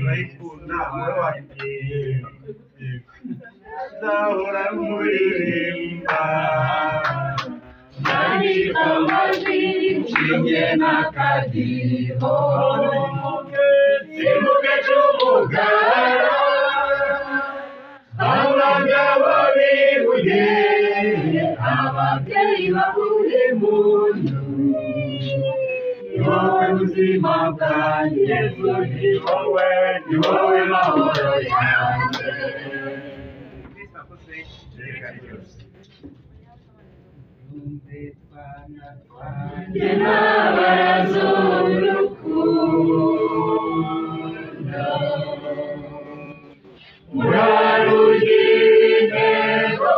Urayikunda wowe wanjye nzahora nkuririmba Nandika amajwi nshinge n'akadiho simbuke c'umugara abagabo bihuye ababyeyi bahuye mu nzu ni wowe buzima bwanjye Yesu ni wowe mahoro yanjye. Njye n'abaraza urukundo murarugire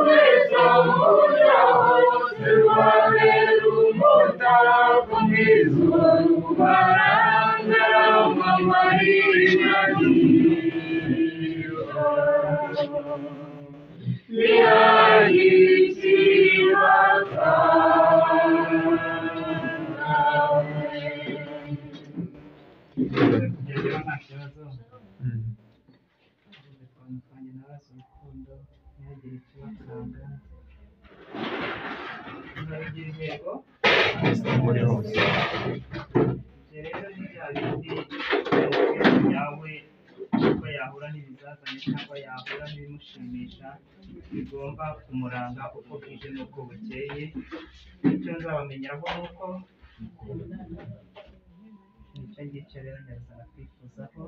mwese muja hose rwabera umutako mwiza barangarama marina Rero nta kibazo bitandukanye nabaza urukundo ntihagire ikibakanga nkabigira intego. Muri hose. Ibyo rero ni bya bindi umukristo nyawe uko yahura n'ibizazane cyangwa yahura n'ibimushimisha bigomba kumuranga uko bwije n'uko bukeye. Icyo nzabamenyeraho ni uko nicyo ngicyo rero nyaruzana kwifuzaho,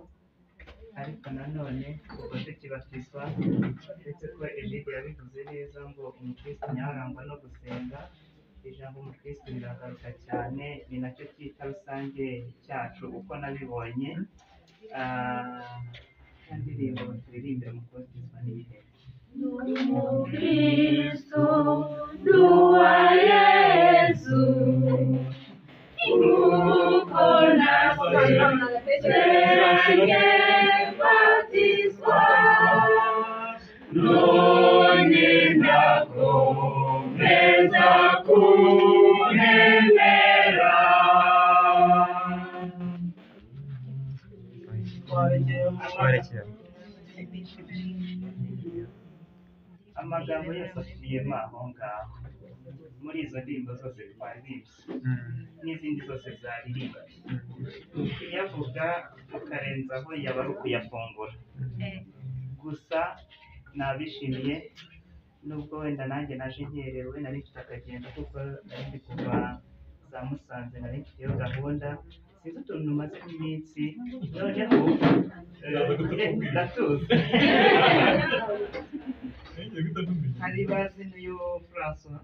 ariko nanone ubwo tukibatizwa ndetse ko Egide yabivuze neza ngo umukristo nyawe arangwa no gusenga. Ijambo umukristo riragaruka cyane, ni nacyo cyita rusange cyacu uko nabibonye. Ya ndirimbo turirimbira mu kubatizwa n'ibihe. Umukristo n'uwa Yesu kuko nasezeranye mbatizwa none ndakomeza kunemera. Twarekera. Amagambo yose akubiyemo aho ngaho muri izo ndirimbo zose twaririmbye n'izindi zose zaririmbwe, kuyavuga ukarenzaho yaba ari ukuyafungura. Gusa nabishimiye nubwo wenda nanjye naje nkerewe, nari mfite akagendo kuko nari ndi kuva za Musanze, nari mfiteyo gahunda, sinzi utuntu mazemo iminsi noneho ndatuza. Hari bazi n'uyu Francois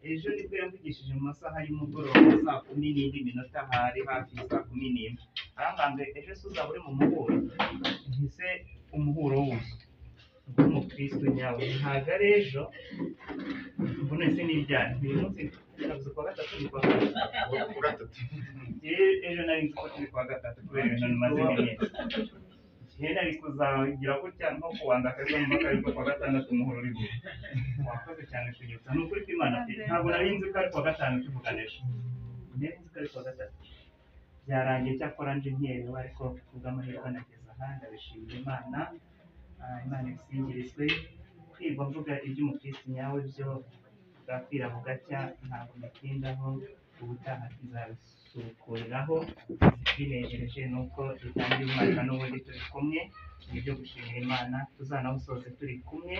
ejo nibwo yamvugishije mu masaha y'umugoroba saa kumi n'indi minota, hari hafi saa 11, arambwira ngo ejo se uzaba uri mu muhuro? Ntise umuhuro wuhe? W'umukristo nyawe ntabwo ari ejo, mbona ese ni iryari? Uyu munsi navuze kuwa gatatu, ni kuwa gatatu. Ejo nari nzi ko turi kuwa gatatu kubera ibintu mazemo iminsi. Njye nari kuzagira gutya nko kubanza akabizo mu mwaka, ariko kuwa gatandatu umuhuro uri bube. Wakoze cyane kunyibutsa, ni ukuri kw'Imana pe, ntabwo nari nzi ko ari kuwa gatanu tuvugana ejo, nari nzi ko ari kuwa gatatu. Byarangiye cyakora nje nkerewe, ariko kubw'amahirwe nageze aha, ndabishimira Imana. Imana ibisingirizwe. Kwirwa mvuga iby'umukristo nyawe byo bwakwira bugacya, ntabwo mbitindaho, ubutaha tuzabisukuriraho. Binejereje ni uko dutangiye umwaka n'ubundi turi kumwe, ni ibyo gushimira Imana, tuzanawusoze turi kumwe,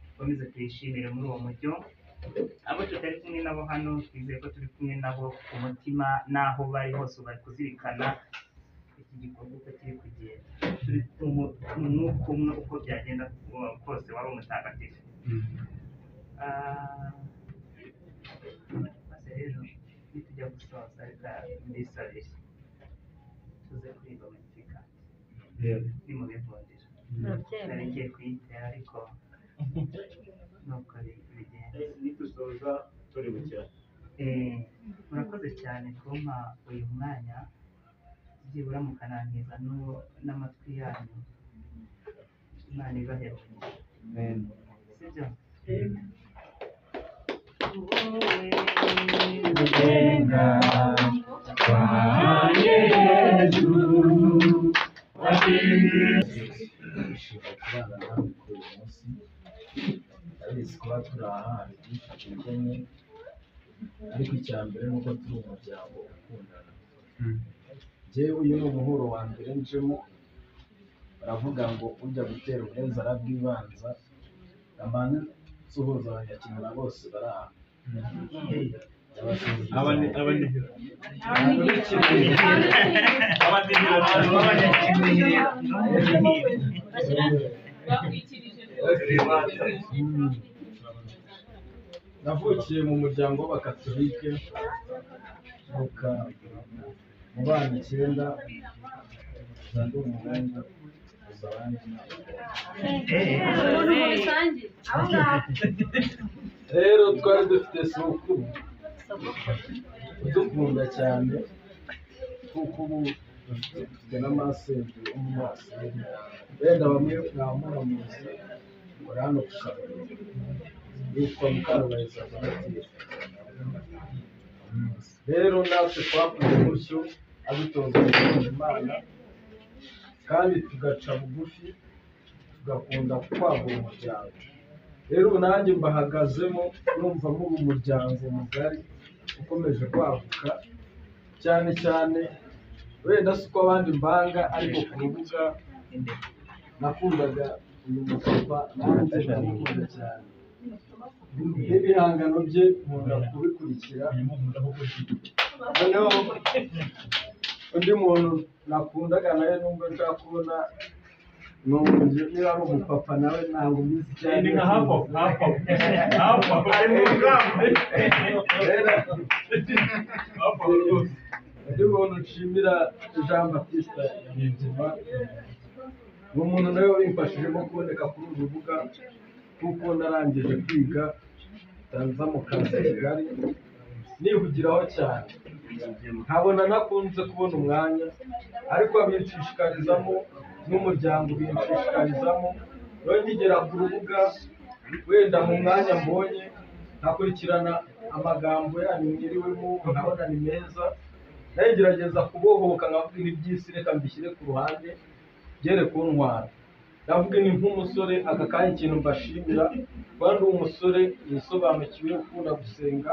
dukomeze tuyishimire muri uwo mujyo. Abo tutari kumwe nabo hano twizeye ko turi kumwe nabo ku mutima, n'aho bari hose bari kuzirikana iki gikorwa uko kiri kugenda. Turi mu mwuka umwe uko byagenda kose wari umutagatifu. Maze rero nitujya gusoza reka mbisabire tuze kuririmba Magnificat nimubivundira. Nari ngiye kuyitera ariko nuko bigenda. Nitusoza turibukiranye. Murakoze cyane kumpa uyu mwanya, byibura mukanangiza n'amatwi yanyu. Imana ibahe umugisha. Sibyo? Wowe Ugenga Wanjye Yesu Ndishimira kubana nawe kuri uyu munsi. Ndabizi kuba turi aha hari byinshi twigomwe, ariko icya mbere ni uko turi umuryango ukundana. Njyewe uyu ni umuhuro wa mbere njemo, baravuga ngo ujya gutera uburenze arabwibanza, mbanze nsuhuza abanyakinira bose bari aha. Ndabasuhuje cyane. Navukiye mu muryango w'Abakatolike, mvuka mu bana icyenda, nza ndi umuhungu, gusa abandi ni abakobwa. Rero twari dufite sokuru udukunda cyane, kuko ubu dufite n'amasenge wo mu maseri, wenda bamwe mwaba muramuzi, uri hano ku kabari, yitwa Mukarubayiza Donatille. Rero natwe twakuze gutyo, adutoza gukunda Imana kandi tugaca bugufi, tugakunda kwagura umuryango. Rero ubu nanjye mbahagazemo numva muri umuryango mugari ukomeje kwaguka, cyane cyane wenda si uko abandi mbanga, ariko ku rubuga nakundaga uyu mupapa, nanjye ndamukunda cyane, n'ibihangano bye nkunda kubikurikira. Noneho undi muntu nakundaga nawe nubwo nshaka kubona niba ari umupapa nawe ntabwo mbizi cyane. Ni nka hafi aho, hafi aho, hafi aho. Ari mu rugamba. Rero Hafi aho rwose. undi muntu nshimira Jean Baptiste Nyamugema, ni umuntu nawe wabimfashijemo kuboneka kuri uru rubuga, kuko narangije kwiga nza mu kazi i Kigali nihugiraho cyane, nkabona nakunze kubona umwanya, ariko abinshishikarizamo n'umuryango ubinshishikarizamo. Rero nkigera ku rubuga wenda mu mwanya mbonye nkakurikirana amagambo yanyu mwiriwemo, nkabona ni meza, nayo ngerageza kubohoka nkavuga ibi by'isi reka mbishyire ku ruhande byere kuntwara. Ndavuga ni nk'umusore aka kanya ikintu mbashimira, kuba ndi umusore wisobanukiwe, ukunda gusenga,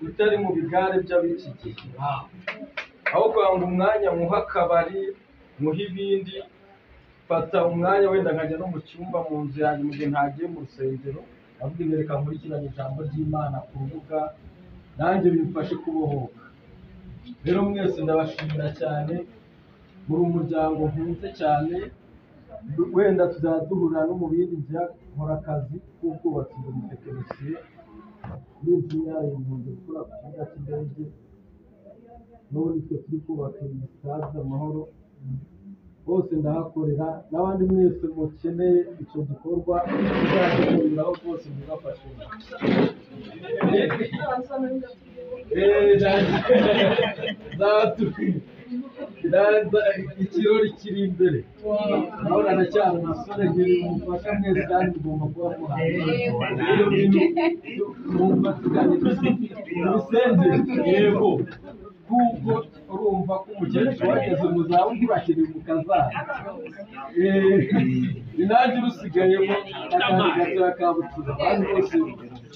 utari mu bigare by'ab'iki gihe. Aho kwanga umwanya nkuha akabari, nkuha ibindi, mfata umwanya wenda nkajya no mu cyumba mu nzu yanjye mu gihe ntagiye mu rusengero, ndavuga ibi reka nkurikirane ijambo ry'Imana ku rubuga, nanjye bimfashe kubohoka. Rero mwese ndabashimira cyane, muri umuryango nkunze cyane, wenda tuzajya duhurira no mu bindi. Njya nkora akazi k'ubwubatsi, ndi umutekinisiye, muri engineering, nkunze gukora ku kibuga cy'indege, n'ubundi twe turi kubaka iyi sitade Amahoro, bose ndahakorera, n'abandi mwese mukeneye icyo gikorwa muzajye munyuraho rwose mubafashe. Ikirori kiri imbere, urabona ndacyari umusore, nkeneye ubufasha mwese kandi mugomba kuba muhari. Ibyo bintu mwumva tuganira tubisengere, yego, kuko urumva ko umukecuru wageze mu zabukuru akeneye umukazana. Ni nanjye urusigayemo n'akandi gatoya ka bucura, abandi bose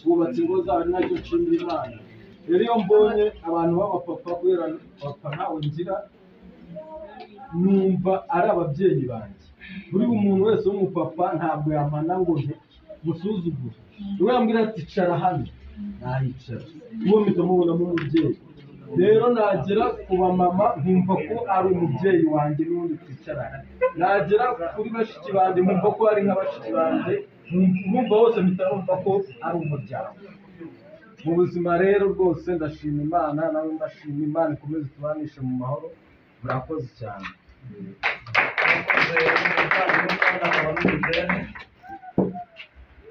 bubatse ingo zabo, ari nacyo nshimira Imana. Rero iyo mbonye abantu b'abapapa, kubera papa ntawe ngira, numva ari ababyeyi banjye. Buri umuntu wese w'umupapa ntabwo yamana ngo musuzugure, niwe yambwira ati icara hano nahicara, uwo mpita mubonamo umubyeyi. Rero nagera ku bamama nkumva ko ari umubyeyi wanjye n'ubundi twicarana, nagera kuri bashiki banjye nkumva ko ari nka bashiki banjye, nkumva hose mpita numva ko ari umuryango. Mu buzima rero rwose ndashima Imana, nawe ndashima Imana ikomeze itubanishe mu mahoro. Murakoze cyane.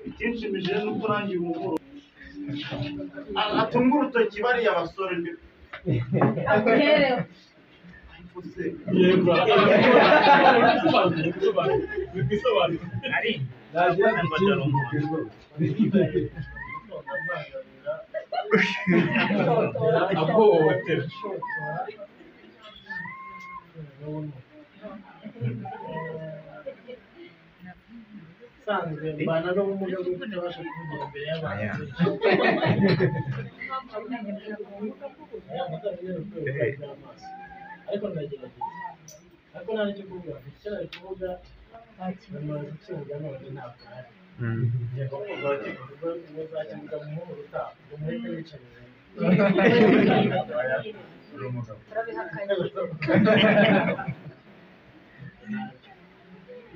Ikinshimishije ni uko urangiye umugoroba atunga urutoki bariya basore ndi ariko se yego Nagira ikindi rwose. Aguhohotera. Nsanzwe mbana n'ubumuga bwo kutabasha kuvugira imbere y'abantu. Ariko ndagerageza. Ariko nta nicyo kuvuga, icyo nari kuvuga namaze kukivuga none ntabwo ahari. Uzakivuga mu muhuro utaha, ngo mureke yicaye.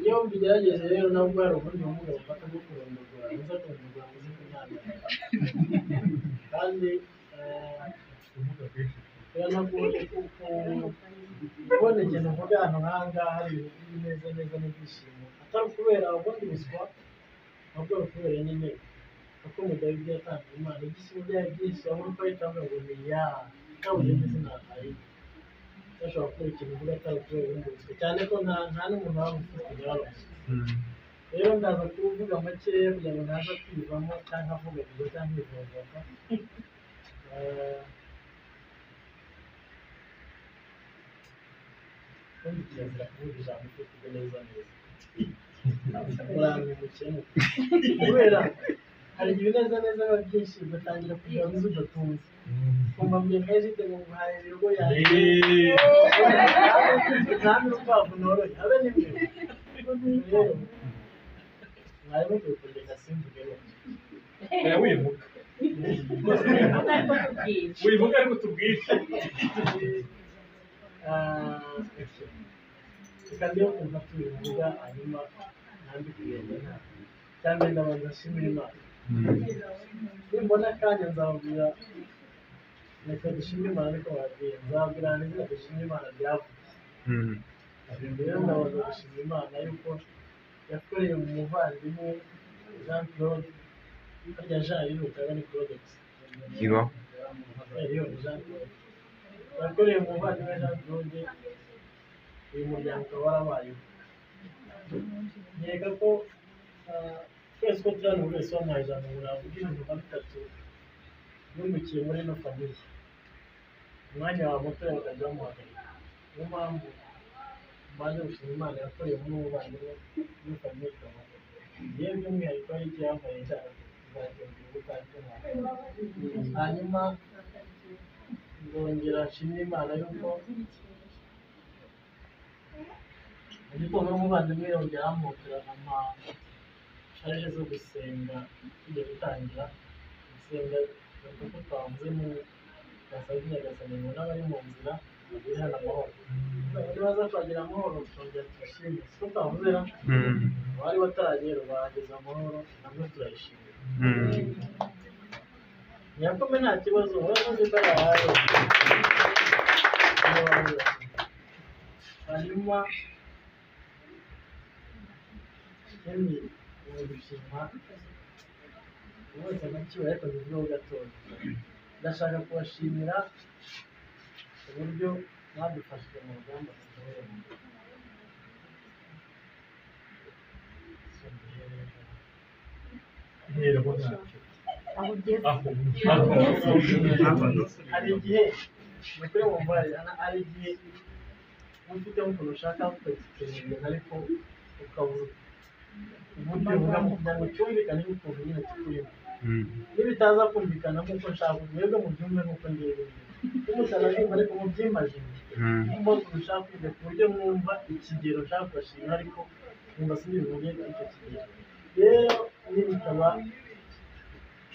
Iyo mbigerageje rero nabwo hari ubundi bumuga bufata bwo kurondogora, nza kurondogora muze kunyandika. Kandi biranagoye kubona ikintu uvuga ahantu nk'aha ngaha hari ibintu by'ibineza neza n'ibyishimo, atari ukubera ubundi buswa, ahubwo ari ukubera nyine uko Dawidi yatanze Imana ibyishimo byayo byinshi, aho uko ayitanga ngo ni ya kabuze n'izina ayi udashobora gukora ikintu uvuga atari ukubera ubundi buswa, cyane ko nta n'umuntu waba ufite yarabuze. Rero ndaza kuvuga makeya kugira ngo ntaza kwivamo cyangwa avuga gusa cyangwa kwivovota. Ubundi kirazira kuvuga ijambo ufite neza neza. Muramwimukiyemo kubera hari igihe ibineza neza biba byinshi ugatangira kugira ngo udatunze. Kumva mbwiye nka Egide ngo nguhaye ibigo yanjye nta n'urukwavu noroye habe n'imwe. Rero mwari mukwiye kureka simvuge none. Wivuga. Wivuga ariko tubwire. Reka ndebe ukuntu tubivuga hanyuma ntambi kugenda nta cyangwa ndabanza nshimira Imana. Nimbona akanya nzababwira reka dushime Imana ariko bababwiye nzababwira ahantu izina dushime Imana ryavuye. Rero ndabanza gushima Imana yuko yakoreye mu muvandimwe Jean Claude, harya Jean yihuta ni Claude gusa. Ibaho. Iyo ni Jean Claude. Yakoreye mu muvandimwe Jean Claude, uyu muryango ukaba warabayeho. Nkeka ko twese uko turi hano buri wese wamuhaye ijambo ngo navuge ibintu nka bitatu yungukiye muri ino famiye. Umwanya wawe muto bakajya bamuhagarika. Niyo mpamvu mbanze gushima Imana yakoreye muri ubu buvandimwe muri famiye ikabaho. Yewe by'umwihariko hari icyo yambaye nshaka kuzacyongera ubutaha. Hanyuma ndongera nshimire Imana yuko mu gitondo n'umuvandimwe yongera amputira ama sharije zo gusenga tugiye gutangira gusenga kuko twavuze mu twasabye Nyagasani ngo n'abari mu nzira bagere hano amahoro. Nibaza kuhagera amahoro twongera tubashime, siko twavuze ra? Abari bataragera bahageze amahoro nabwo turayishimira. Nyakome nta kibazo urakoze ko ari abawe. Hanyuma ikindi ni ugushima buri wese anakiwe ariko bivugeho gatoya. Ndashaka kubashimira uburyo mwadufashije mu rugamba dutoyemo. Hari igihe mukuru mumbaye hari igihe ufite ukuntu ushaka kwegera ibintu ariko ukabura uburyo uvuga kugira ngo cyumvikane n'ukuntu nyine kikurimo. Nibitaza kumvikana nk'uko nshaka mwebwe mubyumve nk'uko ngewe nimutanabyumva ariko mubyimajine mwumva ukuntu ushaka kwiga ku buryo mwumva ikigero nshaka kubashimira ariko mwumva sinibivuge icyo kigero. Rero nibitaba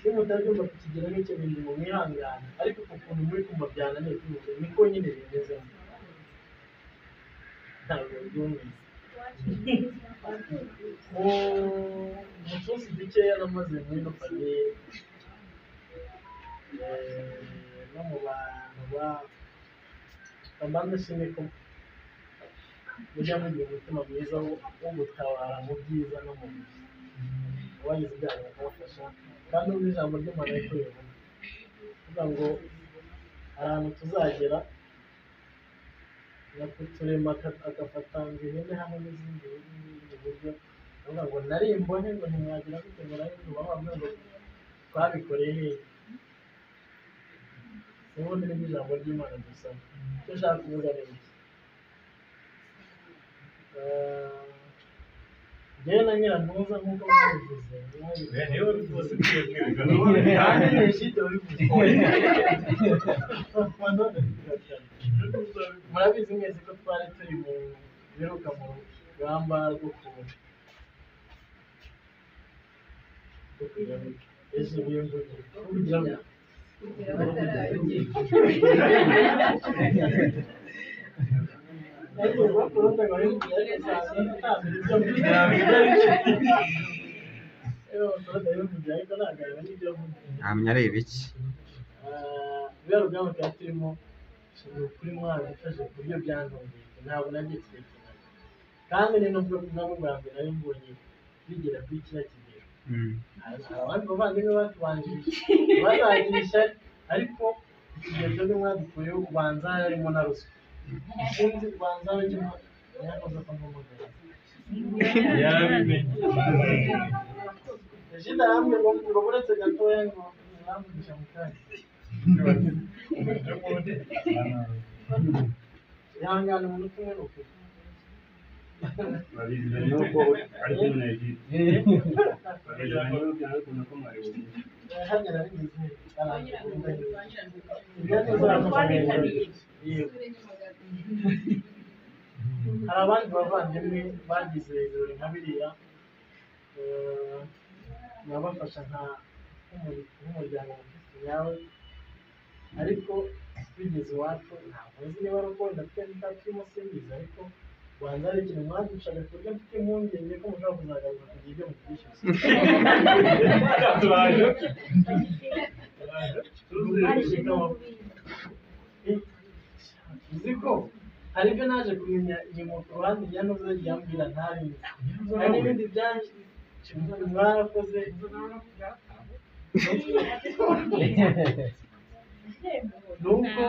nimutabyumva ku kigero nk'icyo bindi mu mwihangane ariko ku kuntu muri kumva byananiye kubivuga niko nyine bimezemo ntabwo byumvise. Mu tuzi dukeya namaze muri ino famiye no mu bantu babanza nshime ko mujya mugira umutima mwiza wo gutabara mu byiza no mu bibi, abagize ibyago bakabafasha kandi n'ubwo ijambo ry'Imana riri kubivuga kuvuga ngo hari ahantu tuzagera nyakuturema agafatanga ihene hamwe n'izindi n'ibindi buryo avuga ngo nari imbone ngo ntimwagira gute ngo nari ngo bavuga ngo twabikoreye hehe. Ubundi ni ijambo ry'Imana dusaba. Icyo nshaka kuvuga ni iki? Njyewe na Nyirantuza nk'uko mwabivuze, Niwe wabivuze. Nanjye Egide wabivuze. Murabizi mwese ko twari turi mu biruka mu rugamba rwo kugira ariko bakunda babivuga ariko usanga ntamenya ibyo mvuga. Bakunda babivuga ariko ntabwo abona ibyo mvuga. Ntamenya ari ibiki. Ruriya rugamba twari turimo, ni ukuri mwarabifashe ku buryo byantunguye, ntabwo nabyitekerezaga, kandi ni nubwo nabwo bwa mbere nari mbonye bigera kuri kiriya kigero. Hari abandi bavandimwe batubanjirije bazagira ishyari, ariko ikigero twebwe mwadukuyeho ubanza harimo na ruswa. Sinzi ubanza harimo nyakoze ko mpamagara. Yarabimenye. Egide arambwira ngo buretse gatoya ngo aramvugisha mu kanya. Ihangane umunota umwe ni ukuri. Nuko ari kumwe na Egide. Hajya narabigize arangira. Hari abandi bavandimwe bagize ibirori nka biriya, nabafasha nka nk'umuryango mukristo nyawe, ariko bigeze iwacu ntabwo nzi niba ari uko wenda twembi turimo simbizi, ariko ubanza hari ikintu mwadushaga ku buryo mfite impungenge ko mushobora kuzagaruka kugira ibyo mutwishyuza. Turaje. Uzi ko hari ibyo naje kumenya inyuma ku ruhande Nyirantuza yagiye ambwira ntabizi, hari n'ibindi byinshi mwarakoze. Nuko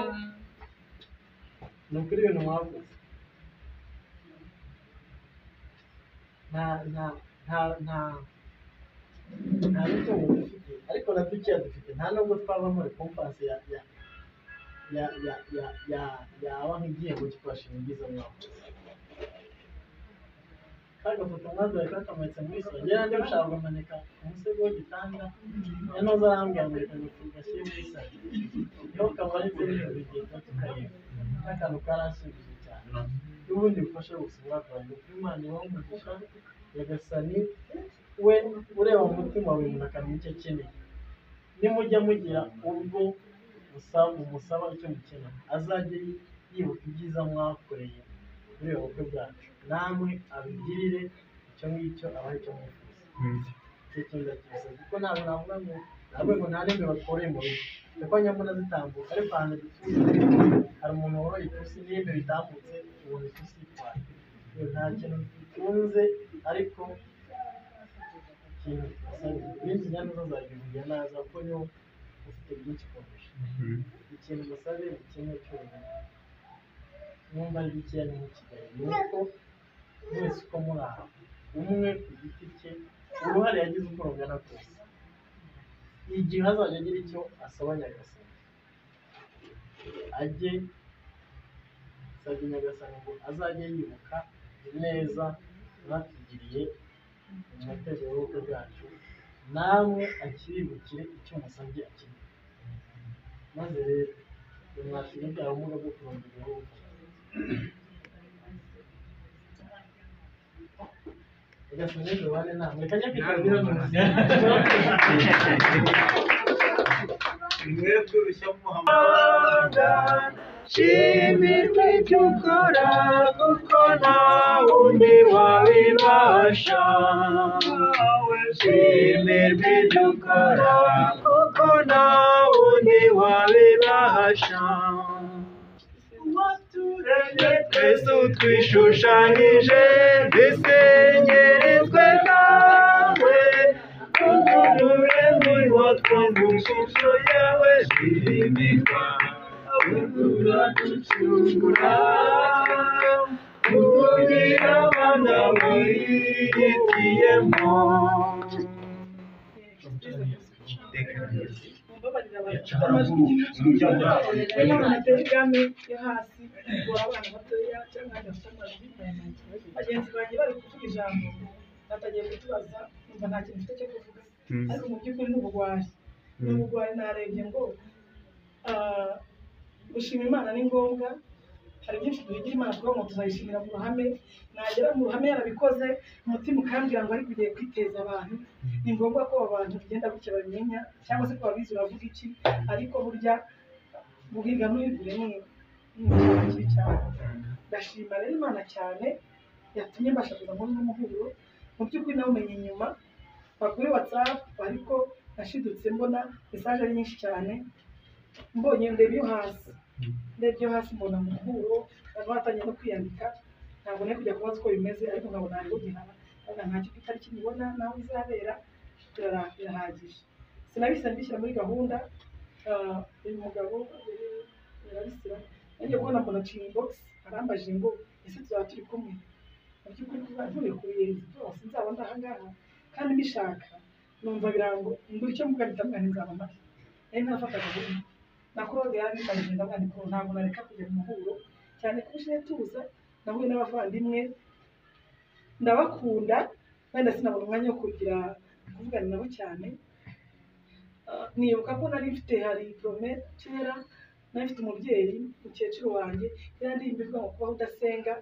ni ukuri ibintu mwakoze nta nta nta nta nta mitungo dufite, ariko na dukeya dufite nta nubwo twabamo rekompanse ya ya ya ya ya ya yaba nk'igihembo cyo kubashima ibyiza mwakoze. Ka gafoto mwaduhaye kakamanitse muri salo, njyewe nanjye gushaka kumanika ku musego w'igitanda, Nyirantuza arambwira ngo reka ngo tugashyire muri salo, niho kamanitse nijoro igihe tuba tukareba. N'akantu karanshimishije cyane. N'ubundi bufasha bose mwaduhaye, ni ukuri Imana ibahe umugisha. Nyagasani we ureba mu mutima wawe umuntu akamenya icyo akeneye. Nimujya mugira ubwo mumusaba icyo mukeneye, azajye yibuka ibyiza mwakoreye muri ubu bukwe bwacu, namwe abigirire icyo ngicyo abahe icyo mwifuza. Icyo kintu ndakibasaba kuko ntabwo navuga ngo ntabwo ngo nta n'imbeba tworoye mu rugo, kuko nyamara zitambuka, ariko ahantu dutuye hari umuntu woroye ipusi n'imbeba itambutse ubona ipusi itwaye. Nta kintu dutunze ariko ikintu tubasaba ibindi Nyirantuza azabivugira naza kuko niwe ufite byinshi kurusha. Ikintu musabe ni kimwe cyonyine, numva ari bikeya ni nk'ikigali, ni uko mwese uko muri aha umwe ku giti cye uruhare yagize uko rungana kose, igihe azajya agira icyo asaba Nyagasani ajye asabye Nyagasani ngo azajye yibuka ineza mwatugiriye mu muteguro w'ubukwe bwacu, namwe akibukire icyo musabye akeneye. Maze rero mwakire bwa bumuga bwo kurondora ubukwe. Nyagasani ejo bane namwe, reka njye kwitabira Nyirantuza. Mwebwe bishya muhamagara. Shimirwa ibyo ukora kuko nta wundi wabibasha. Shimirwa ibyo ukora kuko nta wundi wabibasha. Waturemye twese utwishushanyije dusengerezwe nawe, uvugurure muri watwumva ishusho yawe. Shimirwa uraducungura, utugira abana wihitiyemo. Mumbabarire. Natera igame yo hasi ngo abana batoya cyangwa badafite amajwi. Bagenzi banjye bari kuvuga ijambo batangiye kutubaza, numva nta kintu mfite cyo kuvuga, ariko mu by'ukuri ni ubugwari, ni ubugwari. Narebye ngo gushima Imana ni ngombwa. Hari byinshi duhigira Imana tukavuga ngo tuzayishimira mu ruhame, nagera mu ruhame yarabikoze umutima ukambwira ngo ariko ugiye kwiteza abantu. Ni ngombwa ko abantu bigenda gutya babimenya, cyangwa se ko babizi uravuga iki, ariko burya guhiga n'uhigure ni ikintu kibi cyane. Ndashima rero Imana cyane yatumye mbasha kuza muri uno muhuro. Mu by'ukuri nawumenye inyuma kuri WhatsApp, ariko nashidutse mbona mesaje ari nyinshi cyane. Mbonye ndeba iyo hasi, ndebye hasi mbona mu muhuro abantu batangiye no kwiyandika. Ntabwo nari kujya kubaza uko bimeze, ariko nkabona hariho gihara, ndavuga ntacyo itariki nyibona naho izabera birahagije. Sinabise mbishyira muri gahunda. Uyu mugabo yarabisira, nagiye kubona mbona aciye inbox arambajije ngo ese tuzaba turi kumwe. Mu by'ukuri kuba ntuye ku Ruyenzi rwose nzaba ndi aha ngaha kandi mbishaka, numva birango mbura icyo mvuga, mpita mvuga nti nzaba mpari. Nari ntarafata gahunda na Claude yarabimbanije, ndavuga nti ntabwo nareka kujya mu muhuro cyane ko ushize tuza nahuye n'abavandimwe ndabakunda, wenda sinabona umwanya wo kugira kuvugana nabo cyane. Nibuka ko nari mfite hari prome kera, nari mfite umubyeyi mukecuru wanjye yarandirimba ivuga ngo kubaho udasenga,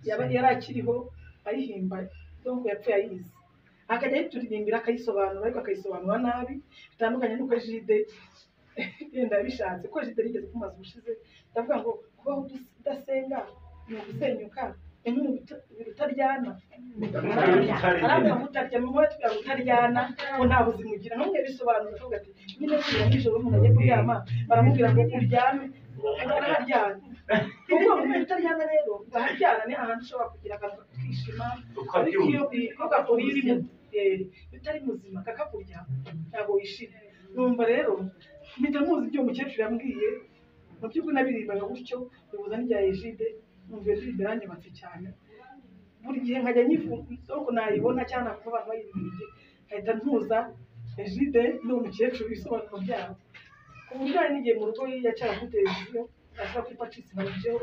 yari akiriho ayihimba, donc yapfuye ayizi, akajya ayituririmbira akayisobanura, ariko akayisobanura nabi bitandukanye n'uko Egide yenda yabishatse. Kuko Egide yigeze kumaza ubushize, ndavuga ngo kubaho udasenga ni ugusenyuka, utaryana aravuga ngo utarya mu tubwira ngo utaryana ngo nta buzima ugira. Ntumwe bisobanura akavuga ati nyine buriya nijoro umuntu agiye kuryama baramubwira ngo uryame uraharyana. Kuko umuntu utaryana rero aharyana ni ahantu ushobora kugira akantu kakishima, ariko iyo utari muzima kakakurya ntabwo wishima. Numva rero mpita muzi ibyo umukecuru yambwiye, mu by'ukuri nabirimbaga gutyo bihuza n'ibya Egide. Numva iyo ndirimbo iranyubatse cyane, buri gihe nkajya nyifuza nayibona cyangwa nakumva abantu bayiririmbye nkahita ntuza Egide n'uwo mukecuru ibisobanuro byabo. Ku buryo hari n'igihe mu rugo yacara kuri televiziyo ashobora kuri Pacis nkabijeho,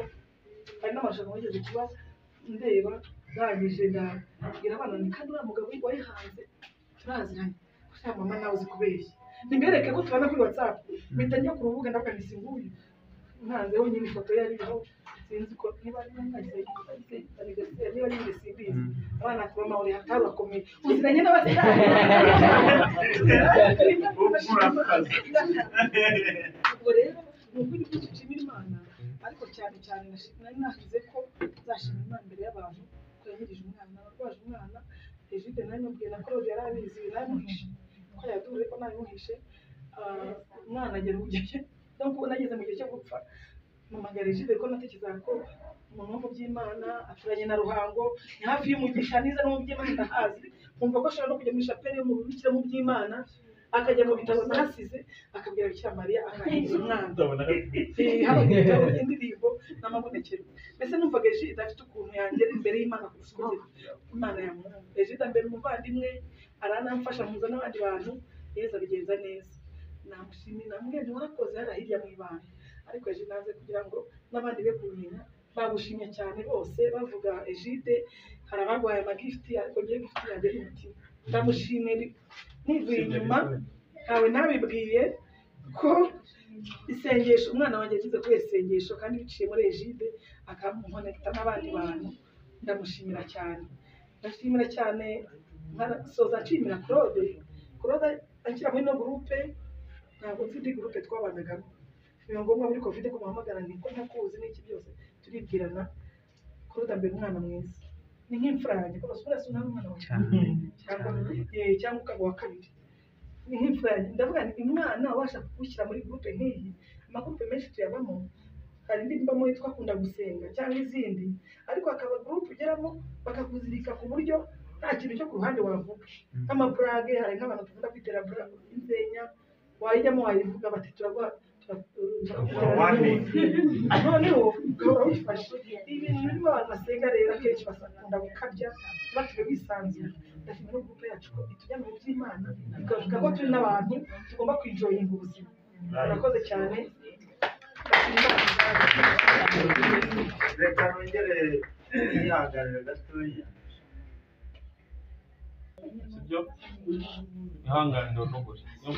hari n'amarushanwa yigeze kuba ndeba ndangije ndabwira abana nti kandi uriya mugabo wayihanze turaziranye, gusa mama nawe uzi kubeshya, nimbereke ko tubana kuri WhatsApp. Mpita njya ku rubuga ndavuga nti si nguyu ntanzeho nyine ifoto ye ariho, sinzi ko niba ari anniversaire niba ari simbizi. Abana ati mama uri hatari urakomeye uziranye n'abasitari. Ubwo rero ni ukuri ko dushimira Imana, ariko cyane cyane nari navuze ko nzashima Imana imbere y'abantu ko yanyirije umwana, warwaje umwana Egide. Nari mubwiye na Claude yari abizi, naramuhishe ko yaduhure ko nabimuhishe. Umwana agera ubugenge, donc nageze mu gihe cyo gupfa mpamagara Egide ko natekerezaga ko umuntu wo mu by'Imana aturanye na Ruhango, ni hafi y'umugisha niza no mu by'Imana ndahazi, nkumva ko ashobora no kujya muri chapelle yo mu bubikira mu by'Imana, akajya mu bitabo nahasize akabwira Bikira Mariya akahiza umwana. Haba mu bitabo by'indirimbo n'amabonekero. Mbese numvaga Egide afite ukuntu yangera imbere y'Imana kurusha uko Imana yamwumva. Egide mbere umuvandimwe aranamfasha mpuza n'abandi bantu, Yezu abigenza neza. Namushimira namubwiye nti warakoze hariya hirya mu ibanga, ariko Egide naze kugira ngo n'abandi be kumenya. Bagushimye cyane bose bavuga Egide, hari abarwaye amagifuti, ariko ngewe gifuti yanjye ni umutima. Ndamushimiye nivuye inyuma, ntawe nabibwiye ko isengesho umwana wanjye yagize kubera isengesho kandi biciye muri Egide akamukonekita n'abandi bantu. Ndamushimira cyane, ndashimira cyane. Nsoza nshimira Claude. Claude anshyira muri ino gurupe, ntabwo nzi indi gurupe twabanagamo, biba ngombwa muri Covid ko muhamagara nti ko ntakuzi n'iki byose turibwirana. Claude ambera umwana mwiza, ni nk'imfura yanjye, kuko basubira si umwana wawe cyangwa ukaba uwa kabiri, ni nk'imfura yanjye. Ndavuga nti umwana ubasha kugushyira muri gurupe nk'iyi, amagurupe menshi tuyabamo, hari indi mbamo yitwa Kunda Gusenga cyangwa izindi, ariko hakaba gurupe ugeramo bakakuzirika ku buryo nta kintu cyo ku ruhande wavuga, nk'amaburage. Hari nk'abantu dukunda kwitera insenya, wayijyamo wayivuga bati turaguha noneho ugahora wifashe. Ibintu birimo abantu basenga rero akenshi bakunda gukabya batube bisanzura. Ndashimira no groupe yacu ko itujyana mu by'Imana, ikavuga ko turi n'abantu tugomba kwijoyinga ubuzima. Murakoze cyane. Reka nongere nihagarare gatoya. Sibyo, ihangane ndonogore. Iyo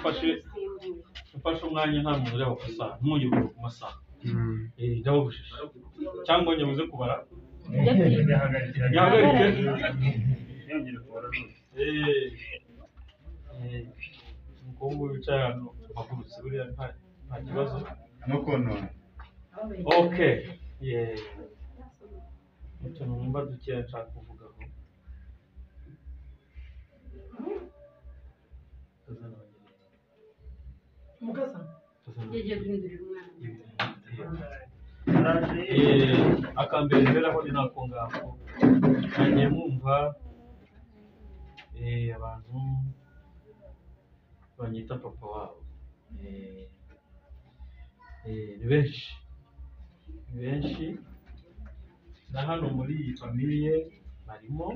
mfashe umwanya nta muntu ureba ku isaha, ntimwongere kureba ku masaha. Ndababujije cyangwa nyabuze kubara. Nyahagarike. Umukobwa wicaye hano mpagurutse buriya nta kibazo. No konona. Okay. Yeah. Utuntu numva dukeya nshaka kuvugaho. Mukasa. Akambere rero ni nako ngako. Nagiye mwumva abantu banyita papa wabo. Ni benshi. Ni benshi. Na hano muri iyi famiye barimo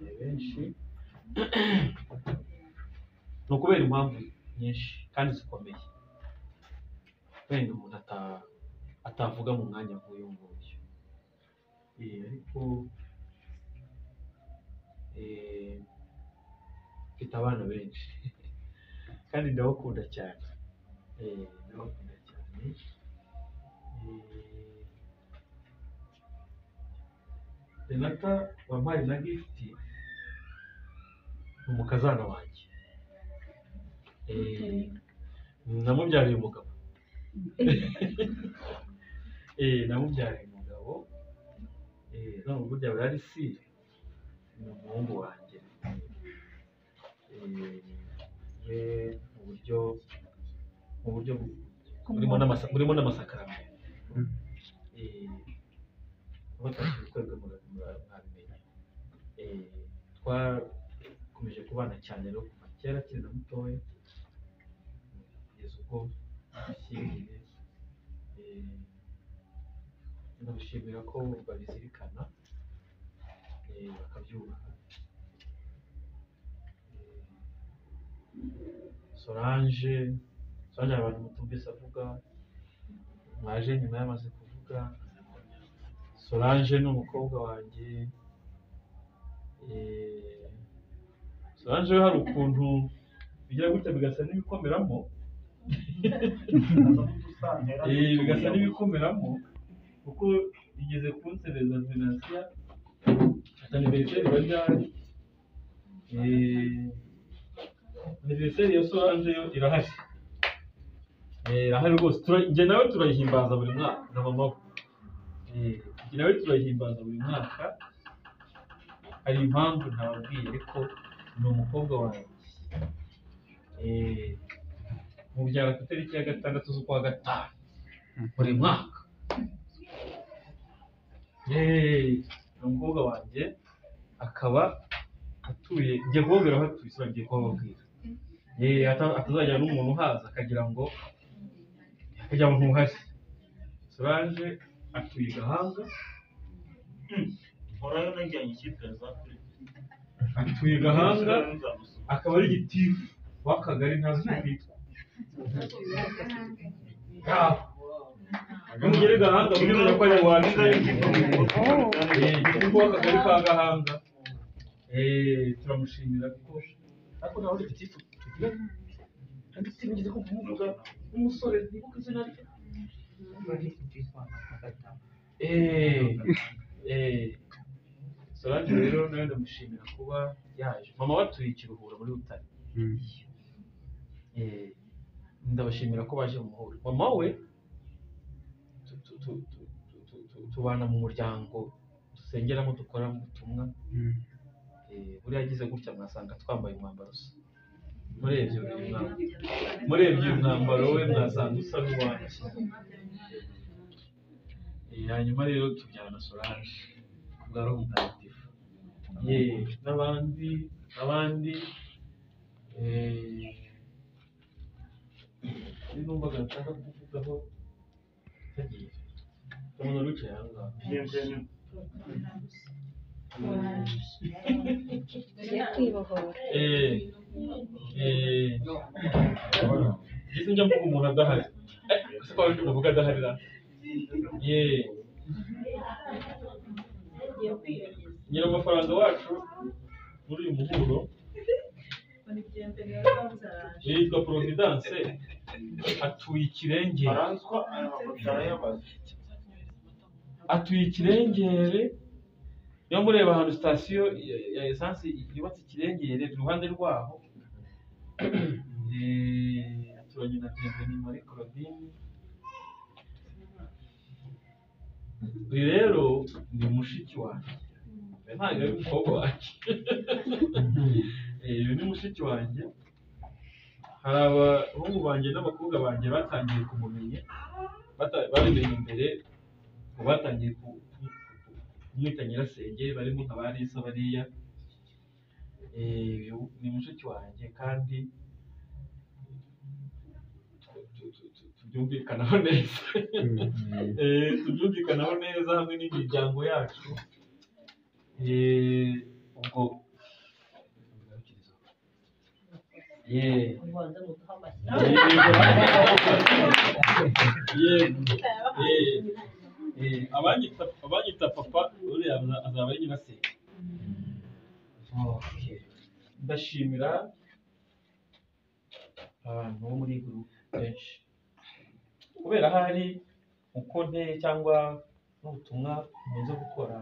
ni benshi. Ni ukubera impamvu nyinshi kandi zikomeye wenda umuntu atavuga mu mwanya nk'uyu nguyu. Ariko mfite abana benshi kandi ndabakunda cyane. Ndabakunda cyane. Renata wampaye na gift ni umukazana wanjye. Namubyariye umugabo. Namubyariye umugabo. None burya bari si ni umuhungu wanjye. Mu buryo burimo n'amasakaramentu. Batashye ubukwe mwabimenya. Twakomeje kubana cyane rero kuva kera akiri na mutoya kugeza ubwo dushyingiye. Ndagushimira ko babizirikana bakabyubaha. Solange abantu mutumvise avuga, mwaje nyuma yamaze kuvuga. Solange ni umukobwa wanjye. Solange we hari ukuntu bigira gutya bigasa n'ibikomeramo. Bigasa n'ibikomeramo kuko igeze kunsereza Venantia aniveriseri iba ryari. Aniveriseri ya Solange yo irahari. Irahari rwose. Njye nawe turayihimbaza buri mwaka na mama we. Njye nawe turayihimbaza buri mwaka. Hari impamvu ntababwiye ariko ni umukobwa wanjye. Mubyara ku itariki ya 6 z'ukwa 5 buri mwaka. Ni umukobwa wanjye akaba atuye, ngiye kubabwira aho atuye, ngiye kubabwira. Atazajya n'umuntu uhaza akagira ngo ntuhari. Solange atuye i Gahanga. Atuye i Gahanga akaba ari gitifu w'akagari ntazi uko kitwa. Nimugere Gahanga mujye mumenya ko ari iwacu. Gitifu w'akagari ka Gahanga. Turamushimira kuko ariko nta wundi gitifu tugira. Ndetse nigeze kumva umuvuga w'umusore ntibuka izina rye. Solange rero nawe ndamushimira kuba yaje. Mama watuye i Kiruhura muri Butare. Ndabashimira ko baje mu muhuro. Mama we tubana mu muryango dusengeramo dukoramo ubutumwa. Buriya agize gutya mwasanga twambaye umwambaro usa. Murebye uyu mwambaro we mwasanga usa n'uwanjye. Hanyuma rero tubyara na Solange ku bwa Roho Mutagatifu. N'abandi numvaga nshaka kuvugaho ntagiye. Umuntu wicaye aha ngaha. Ngeze njya mvuga umuntu adahari. Ese ko wari uvuga adahari ra? Nyiramafaranga wacu muri uyu muhuro yitwa Providence, atuye Ikirengere. Atuye Ikirengere. Niba mureba ahantu sitasiyo ya esansi yubatse Ikirengere, iruhande rwaho aturanye na Bienvenue Marie Claudine. Uyu rero ni mushiki wanjye, ntabwo ari umukobwa wanjye. Uyu ni mushiki wanjye. Hari abahungu banjye n'abakobwa banjye batangiye kumumenya, babimenye mbere, ngo batangiye kumwita nyirasenge, barimo nka ba Lisa bariya. Ni mushiki wanjye kandi tubyumvikanaho neza. Tubyumvikanaho neza hamwe n'imiryango yacu. Ubwo abanyita papa uriya azaba ari nyirasenge. Ndashimira abantu bo muri gurupe benshi, kubera ahari uko nteye cyangwa n'ubutumwa nkunze gukora,